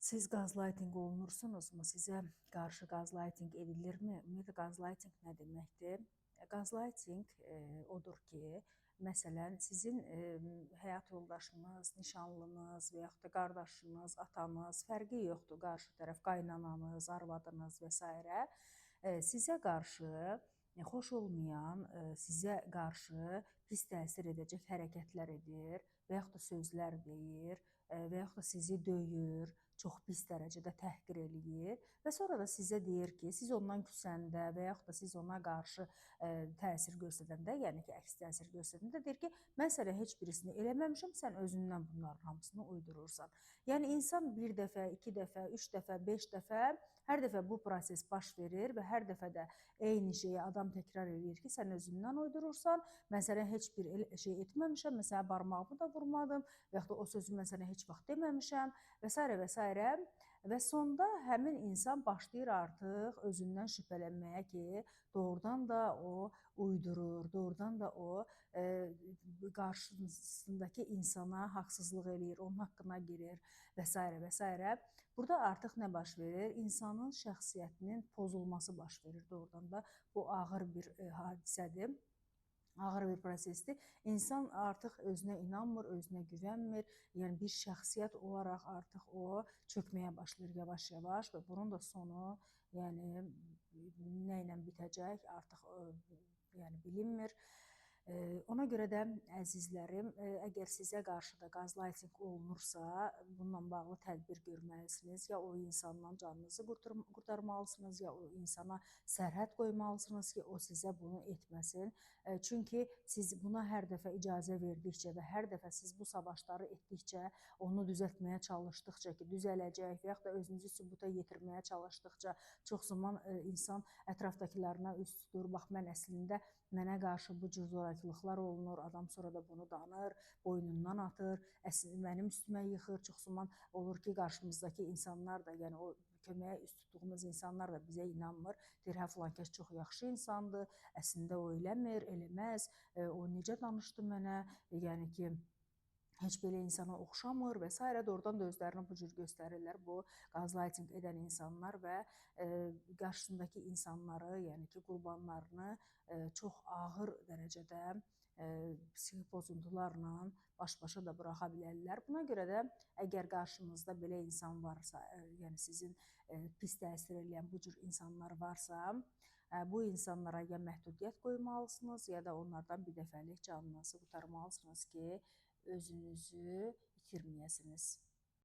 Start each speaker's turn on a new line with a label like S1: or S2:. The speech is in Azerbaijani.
S1: Siz qazlighting olunursunuzmu? Sizə qarşı qazlighting edilirmi? Ümumiyyətlə qazlighting nə deməkdir? Qazlighting odur ki, məsələn, sizin həyat yoldaşınız, nişanlınız və yaxud da qardaşınız, atanız, fərqi yoxdur, qarşı tərəf qaynananız, arvadınız və s. Sizə qarşı xoş olmayan, sizə qarşı pis təsir edəcək hərəkətlər edir və yaxud da sözlər deyir və yaxud da sizi döyür, çox pis dərəcədə təhqir eləyir və sonra da sizə deyir ki, siz ondan küsəndə və yaxud da siz ona qarşı təsir göstərəndə, yəni ki, əks təsir göstərəndə deyir ki, mən sənə heç birisini eləməmişəm, sən özündən bunların hamısını uydurursan. Yəni insan bir dəfə, iki dəfə, üç dəfə, beş dəfə, hər dəfə bu proses baş verir və hər dəfə də eyni şeyi adam təkrar eləyir ki, sən özündən uydurursan, mən sənə heç bir şey etməmişəm, mən sənə barmağımı da vurmadım və yaxud da o sözü mən sənə heç vaxt deməmişəm və s. və s. Və sonda həmin insan başlayır artıq özündən şübhələnməyə ki, doğrudan da o uydurur, doğrudan da o qarşısındakı insana haqsızlıq eləyir, onun haqqına girir və s. və s. Burada artıq nə baş verir? İnsanın şəxsiyyətinin pozulması baş verir doğrudan da. Bu ağır bir hadisədir. Ağır bir prosesdir. İnsan artıq özünə inanmır, özünə güvənmir. Yəni bir şəxsiyyət olaraq artıq o çökməyə başlayır yavaş-yavaş və bunun da sonu, yəni nə ilə bitəcək artıq yəni bilinmir. Ona görə də əzizlərim, əgər sizə qarşı da qazlighting olunursa, bununla bağlı tədbir görməlisiniz. Ya o insandan canınızı qurtarmalısınız, ya o insana sərhəd qoymalısınız ki, o sizə bunu etməsin. Çünki siz buna hər dəfə icazə verdikcə və hər dəfə siz bu savaşları etdikcə, onu düzəltməyə çalışdıqca ki, düzələcək və yaxud da özünüzü sübuta yetirməyə çalışdıqca çox zaman insan ətrafdakılarına üst tutur. Bax, mən əslində mənə qarşı bu cür zorakılıqlar olunur, adam sonra da bunu danır, boynundan atır, əslində mənim üstümə yıxır. Çox zaman olur ki, qarşımızdakı insanlar da, yəni o köməyə üst tutduğumuz insanlar da bizə inanmır. Deyir, hə, filan kəs çox yaxşı insandır, əslində o eləmir, eləməz, o necə danışdı mənə, yəni ki, heç belə insana oxşamır və s. Doğrudan da özlərini bu cür göstərirlər bu qazlighting edən insanlar və qarşısındakı insanları, yəni ki, qurbanlarını çox ağır dərəcədə psixi pozuntularla baş-başa da buraxa bilərlər. Buna görə də əgər qarşınızda belə insan varsa, yəni sizin pis təsir eləyən bu cür insanlar varsa, bu insanlara ya məhdudiyyət qoymalısınız, ya da onlardan bir dəfəlik canınızı qurtarmalısınız ki, özünüzü itirməyəsiniz.